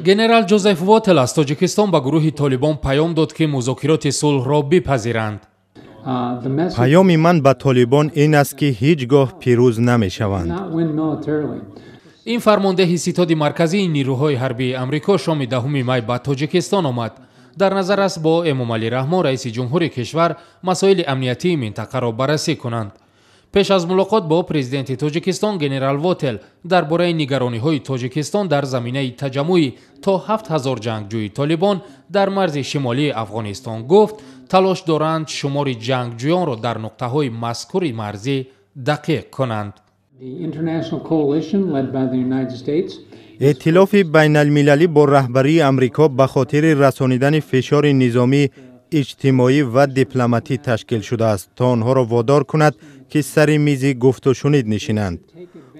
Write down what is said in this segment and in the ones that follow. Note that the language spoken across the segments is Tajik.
Генерал Ҷозеф Вотел аз Тоҷикистон ба гурӯҳи Толибон паём дод, ки музокироти сулҳро бипазиранд. Паёми ман ба Толибон ин аст, ки ҳеҷ гоҳ пирӯз намешаванд. Ин фармондеҳи ситоди марказии нирӯҳои ҳарбии Амрико шоми 10 май ба Тоҷикистон омад. Дар назар аст, бо Эмомалӣ Раҳмон, раиси ҷумҳури кишвар, масоили амниятии минтақаро баррасӣ кунанд. Пеш аз мулоқот бо президенти Тоҷикистон генерал Вотел дар бораи нигарониҳои Тоҷикистон дар заминаи таҷаммӯи то 7000 ҷангҷӯи Толибон дар марзи шимолии Афғонистон гуфт, талош доранд шумори ҷангҷӯёнро дар нуқтаҳои мазкури марзӣ дақиқ кунанд. Эътилофи байналмилалӣ бо раҳбарии Амрико ба хотири расонидани фишори низомӣ, иҷтимоӣ ва дипломатӣ ташкил шудааст, то онҳоро водор кунад, ки сари мизи гуфтушунид нишинанд.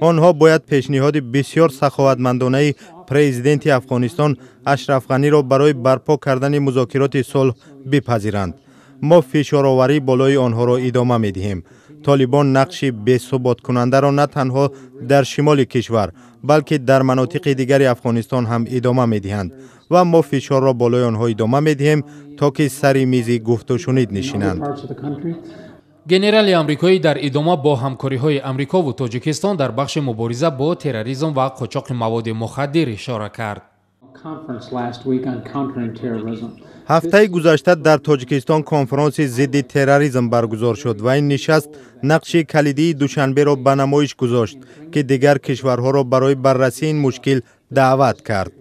Онҳо бояд пешниҳоди бисёр саховатмандонаи президенти Афғонистон Ашраф Ғаниро барои барпо кардани музокироти сулҳ бипазиранд. Мо фишороварӣ болои онҳоро идома медиҳем. Толибон нақши бесуботкунандаро на танҳо дар шимоли кишвар, балки дар манотиқи дигари Афғонистон ҳам идома медиҳанд ва мо фишорро болои онҳо идома медиҳем, то ки сари мизи гуфтушунид нишинанд. Генерали амрикоӣ дар идома бо ҳамкориҳои Амрикову Тоҷикистон дар бахши мубориза бо терроризм ва қочоқи маводи мухаддир ишора кард. Ҳафтаи гузашта дар Тоҷикистон конфронси зидди терроризм баргузор шуд ва ин нишаст нақши калидии Душанберо ба намоиш гузошт, ки дигар кишварҳоро барои баррасии ин мушкил даъват кард.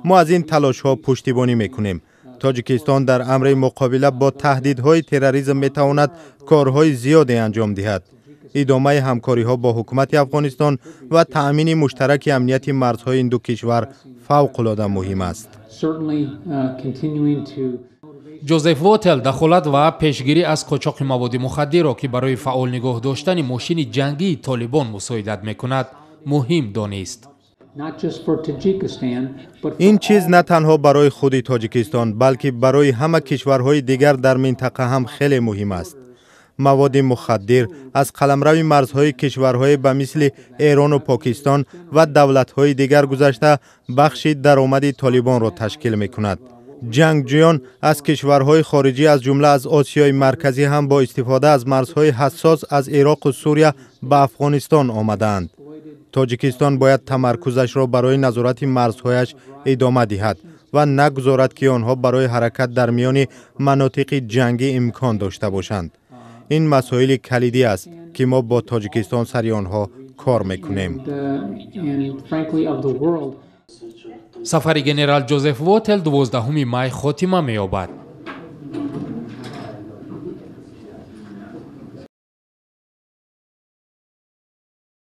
Мо аз ин талошҳо пуштибонӣ мекунем. Тоҷикистон дар амри муқобила бо таҳдидҳои терроризм метавонад корҳои зиёде анҷом диҳад. Идомаи ҳамкориҳо бо ҳукумати Афғонистон ва таъмини муштараки амнияти марзҳои ин ду кишвар фавқулода муҳим аст. Ҷозеф Вотел дахолат ва пешгирӣ аз қочоқи маводи мухаддирро, ки барои фаъол нигоҳ доштани мошини ҷангии Толибон мусоидат мекунад, муҳим донист. Ин чиз на танҳо барои худи Тоҷикистон, балки барои ҳама кишварҳои дигар дар минтақа ҳам хеле муҳим аст. Маводи мухаддир аз қаламрави марзҳои кишварҳое ба мисли Эрону Покистон ва давлатҳои дигар гузашта бахши даромади Толибонро ташкил мекунад. Ҷангҷӯён аз кишварҳои хориҷӣ, аз ҷумла аз Осиёи Марказӣ ҳам бо истифода аз марзҳои ҳассос аз Ироқу Сурия ба Афғонистон омадаанд. Тоҷикистон бояд тамаркузашро барои назорати марзҳояш идома диҳад ва нагузорад, ки онҳо барои ҳаракат дар миёни манотиқи ҷангӣ имкон дошта бошанд. Ин масоили калидӣ аст, ки мо бо Тоҷикистон сари онҳо кор мекунем. Сафари генерал Ҷозеф Вотел 12 май хотима меёбад.